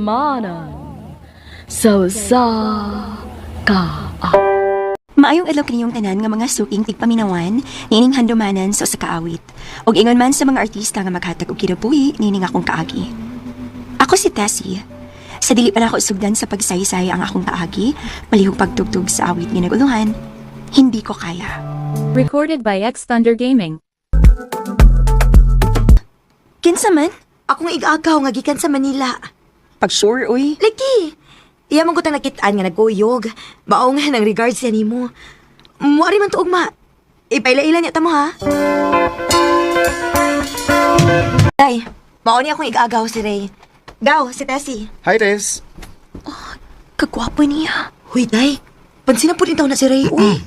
Handumanan sa usa ka Maayong adlaw kaniyong tanan nga mga suking tigpaminawan niining handumanan sa usa ka awit. Ug ingon man sa mga artista nga maghatag og kinabuhi niining akong kaagi. Ako si Tessie. Sa dili pa nako sugdan sa pagsaysay ang akong kaagi, palihog pagtugtog sa awit nga naguluhan, hindi ko kaya. Recorded by X Thunder Gaming. Kinsa man? Akong igagaw nga gikan sa Manila. Pag sure uy. Lagi. Iya man ko tang nakitaan nga nagkuyog. Mao nga nang regards siya nimo. Muari man tuog ma. Ipaila-ila niya tamo ha. Day, mao ni akong igagaw si Ray. Gaw, si Tessie. Hi, Tess. Kagwapo niya. Huy, Day. Pansin na po din na si Ray. Uy.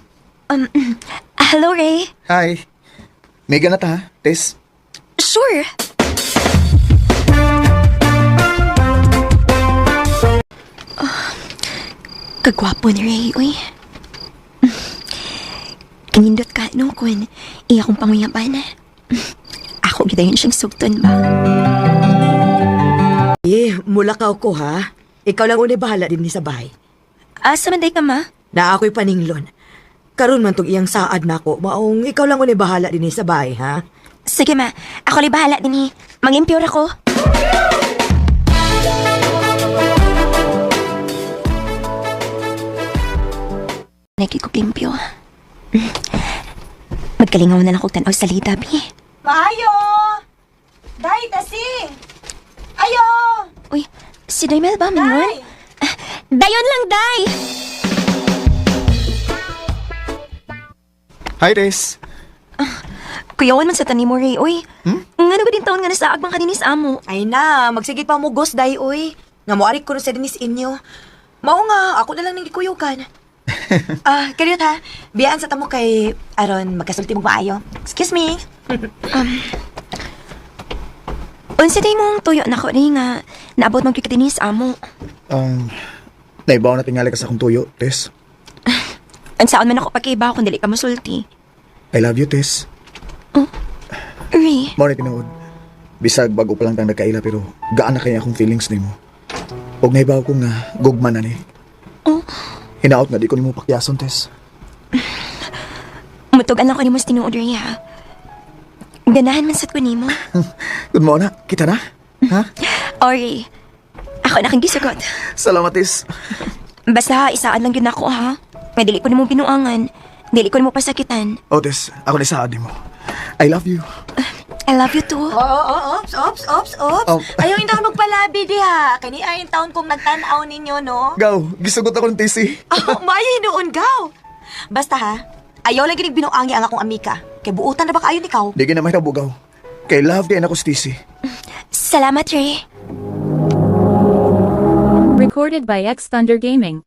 Hello Ray. Hi. May ganat ha, Tess. Sure. Ah, kagwapo ni Ray, uy. Kanindot ka, no, kun iya kong panguyaban. Ako gidayon siyang sugton ba? Eh, mula ka ko ha. Ikaw lang unay bahala din ni sa bahay. Asa man day ka, ma? Na ako'y paninglon. Karon man tong iyang saad nako, maong ikaw lang unay bahala din ni sa bahay ha. Sige, ma. Ako lay bahala din eh. Mangimpure ako. Nagkikulimpyo. Magkalingaw na lang kog tanaw sa lita, bi. Maayo! Day, Tessie! Ayo! Uy, si Daimel ba, Manuel? Ah, Dayon lang, Day! Hi, Tess. Kuyawan man sa tanim mo, Ray, uy. Hmm? Nga na din taon nga nasa agbang kaninis amo. Ay na, magsige pa mo ghost day uy. Nga moari ko sa dinis inyo. Mao nga, ako na lang nang gikuyukan. Ah, kaniyot ha. Biyaan sa tamo kay aron magkasulti mo maayo. Excuse me. Unsa day mong tuyo na ko, Ray, nga naabot mong kikadinis amo. Naibaw na tingali ka sa akong tuyo, Tess. Ang saan man ako pagkaiba kung dili ka masulti. I love you, Tess. Ray, Mao ni tinuod. Bisag bago pa lang tang nagkaila pero gaan na kaya akong feelings nimo. Og naibaw ko nga gugma na ni. Oh. Hinaot nga di ko nimo pakyason, Tess. Mutugan lang ko nimo sa tinuod, Ray, ha? Ganahan man sad ko nimo. Good morning, kita na. Ha? O, Ray, ako na kang gisugot. Salamat, Tess. Basta isaan lang yun ako, ha? Nga dili ko nimo binuangan. Dili ko nimo pasakitan. Oh, Tess, ako na isaad nimo. I love you. I love you too. Oo, oh, ops, ops, ops, ops. Oh. Ayaw hindi ako magpalabi diha. Kani ay taon kong nagtan-aw ninyo, no? Gaw, gisugot ako ng Tessie. Oh, maayo hinuon gaw. Basta ha, ayaw lang ginig binuangi ang akong amika. Kay buutan na ba kaayo nikaw? Di na may gaw. Kay love kay na ko si Tessie. Salamat, Ray. Recorded by X Thunder Gaming.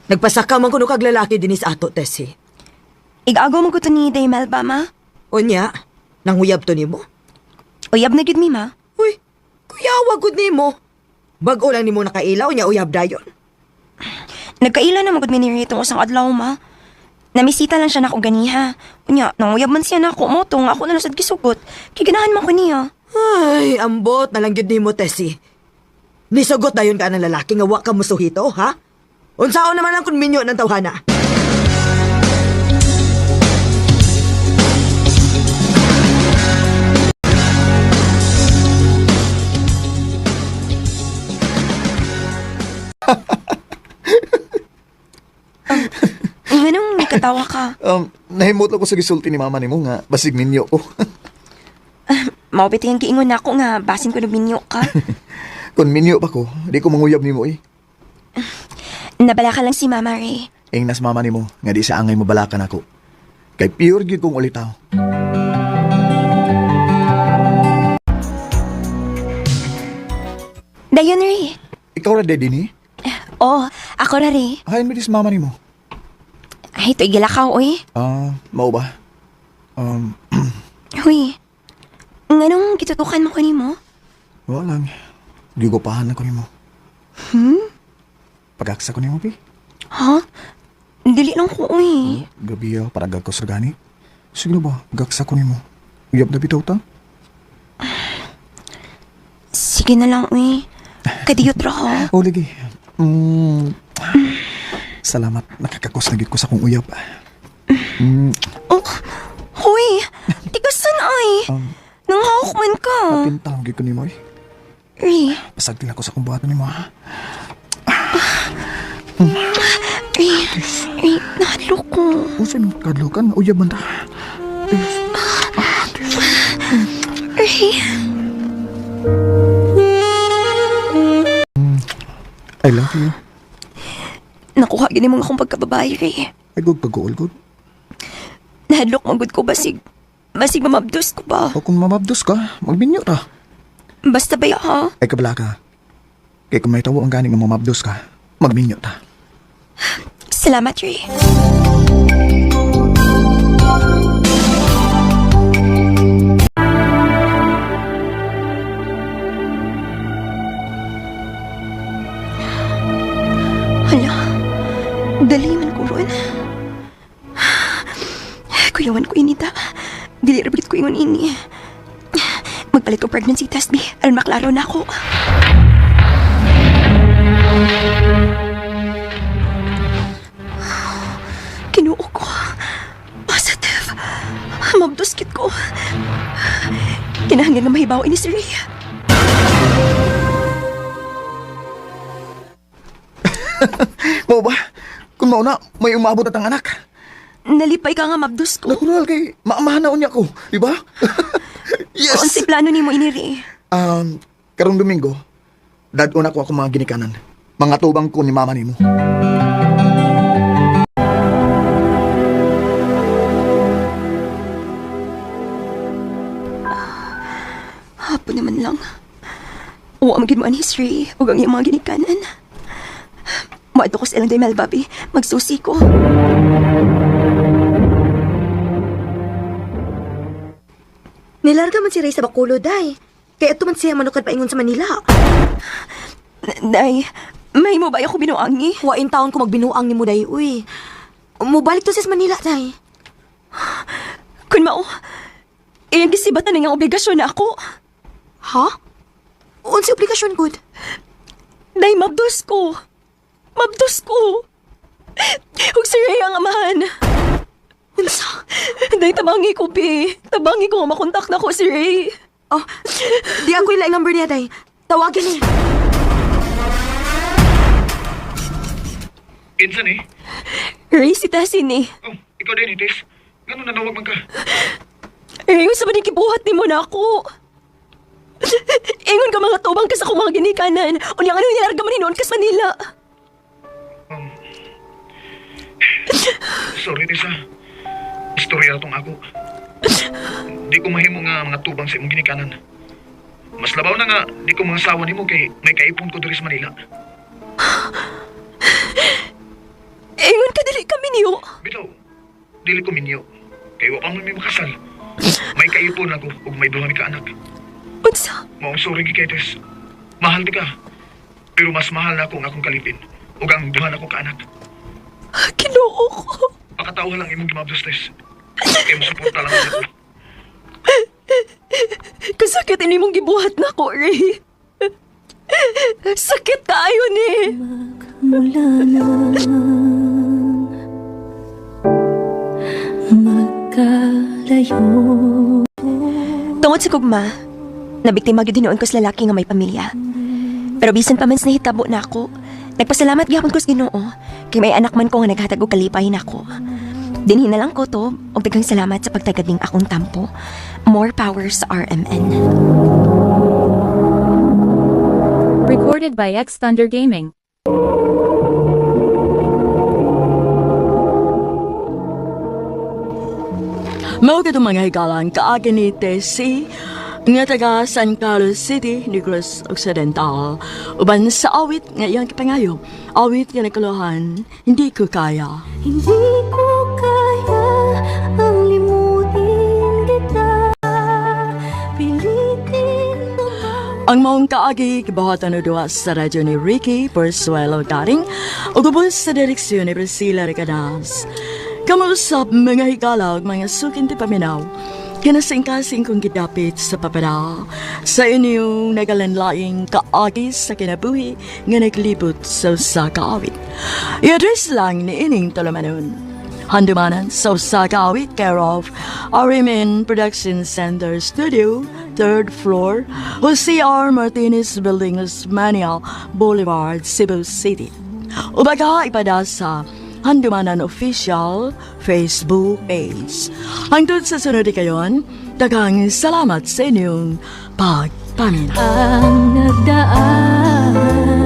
Nagpasaka man kuno kag lalaki dinis ato, Tessie. Igagaw mo ko to ni Daymel ba, ma? Unya, nanguyab to nimo. Uyab na gyud mi, ma. Uy, kuyawa gud nimo. Bag-o lang nimo nakailaw nya uyab dayon. Nagkaila na magud mi ni Ray itong usang adlaw, ma. Namisita lang siya nako ganiha. Unya, nanguyab man siya nako mo tong ako na lang sad gisugot. Kay ganahan man ko niya. Ay, ambot na lang gyud nimo, Tessie. Nisugot dayon ka ng lalaki nga wa ka musuhito, ha? Unsaon naman ang kunminyo ng tawhana? Nganong nakatawa ka? Nahimot ako sa gisulti ni mama nimo nga basig minyo ko. Mao biti ang giingon nako nga basin ko minyo ka. Kung minyo pa ko, di ko manguyab nimo eh. Nabala ka lang si Mama Ray. Ingnas mama nimo nga di sa angay mabalakan ako. Kay pure gyud kong ulitaw. Dayon, Ray. Ikaw ra daddy ni? Oh, ako ra Ray. Hain mi dis mama nimo. Ay, ito'y gilakaw, oy. Ah, mao ba? Um, Huy. Nganong gitutukan mo ko nimo? wala lang. Gigupahan ako nimo. Hmm? Pagaksa ko nimo, pi. Ha? Dili lang ko, uy. Gabi ah, para gagkos ra gani. Sige na ba, gaksa ko nimo. Uyab na bitaw ta. Sige na lang, uy. Kadiyot ra ko. Oh, lagi. Salamat, nakakakos na gid ko sa akong uyab. Oh, huy! Tigasan ay! Nanghawak man ka. Pintaw gid ko nimo eh. Ray, Pasagtil ako sa akong buhaton nimo ha. Ray, Ray, nahadlok ko. Unsa imong kadlokan? Uyab man ta. Ray, I love you. nakuha gini mong akong pagkababae, Ray. Ay, gud pag-uol gud. Nahadlok man gud ko basig. Basig mamabdos ko ba? O kung mamabdos ka, magminyo ta. Basta ba ha? Ay kabala ka. Kay kung may tawo ang gani nga mamabdos ka, magminyo ta. Salamat, Ray. Hala, dali man ko ron. Kuyawan ko inita. Dili ra ko ingon ini. Magpalit ko pregnancy test, bi. Aron maklaro na ako. Kinuo ko. Positive. Mabduskit ko. Kinahanglan nga mahibaw ini si Ray. Mao ba? Kung mao na, may umabot at ang anak. Nalipay ka nga mabdus ko. Natural kay maamahan na unya ko, di ba? Yes. Kung si plano nimo ini Ray. Karong Domingo, dad-on ako ako mga ginikanan. Mga tubang ko ni mama nimo. Hapon naman lang. Uwa magid mo ang history ug ang iyang mga ginikanan. Moadto ko sa ilang day Melbabi. Magsusi ko. Nilarga man si Ray sa Bacolod, day. Kaya ato man siya manukad paingon sa Manila. Day, may mo ba ako binuangi? Wain taon ko magbinuang ni mo, day, uy. Mubalik to siya sa Manila, day. Kun mao, iyang gisibatan nga obligasyon na ako. Ha? Unsi obligasyon, good. Day, mabdos ko. Mabdos ko. Ug si Ray ang amahan. Unsa? Day, tabangi ko, bi. Tabangi ko nga makontak na ko si Ray. Oh, di ako ilaing number niya, day. Tawagin niya. Kinsa ni? Ray, si Tessie ni. Oh, ikaw din, Itis. Ganun nanawag man ka. Ray, sa ba gibuhat nimo na ako? Ingon ka mga tubang kas akong mga ginikanan. Unya ano nilarga man hinuon kas Manila. Sorry, Tisa. Istorya tong ako. Di ko mahimo nga mga tubang sa imong ginikanan. Mas labaw na nga, di ko mga sawa nimo kay may kaipon ko diri sa Manila. Ingon ka dili kami niyo. Bitaw, dili ko minyo. Kay wa pa man mi makasal. May kaipon ako ug may duha mi ka anak. Unsa? Maong sorry gi kay Tess. Mahal di ka. Pero mas mahal na ako ang akong kalipin ug ang duha nako ka anak. Kinoo ko. Pakatao lang imong gimabdos, Tess. Kay mo suporta lang ako. Kasakit ini mong gibuhat na ko, Ray. Sakit tayo ni. Mula nang magkalayo. Tungod sa gugma, nabiktima gyud hinuon ko sa lalaki nga may pamilya. Pero bisan pa man sa nahitabo na ako, nagpasalamat gyapon ko sa Ginoo kay may anak man ko nga naghatag og kalipay nako. Dinhi na lang ko to og daghang salamat sa pagtagad ning akong tampo. More power sa RMN. Recorded by X Thunder Gaming. Mao kadto mga higalan kaagi ni Tessie nga taga San Carlos City, Negros Occidental. Uban sa awit nga iyang kipangayo, awit nga nagkaluhan, hindi ko kaya. Hindi ko kaya ang limutin kita. Pilitin mo ba? Ang maong kaagi gibuhatan og duwa sa radyo ni Ricky Persuelo Garing ug ubos sa direksyon ni Priscilla Recadas. Kamuusap mga higala ug mga suking tipaminaw, kinasingkasing kong gidapit sa papada sa inyong nagalanlaing kaagi sa kinabuhi nga naglibot sa usa ka awit. I-address lang ni ining tulumanon: Handumanan sa usa ka awit, care of RMN Production Center Studio, third floor, Jose R. Martinez Building, Osmeña Boulevard, Cebu City. O baka ipada sa Handumanan Official Facebook page. Hangtod sa sunod kayon, daghang salamat sa inyong pagpaminaw. Ang nagdaan.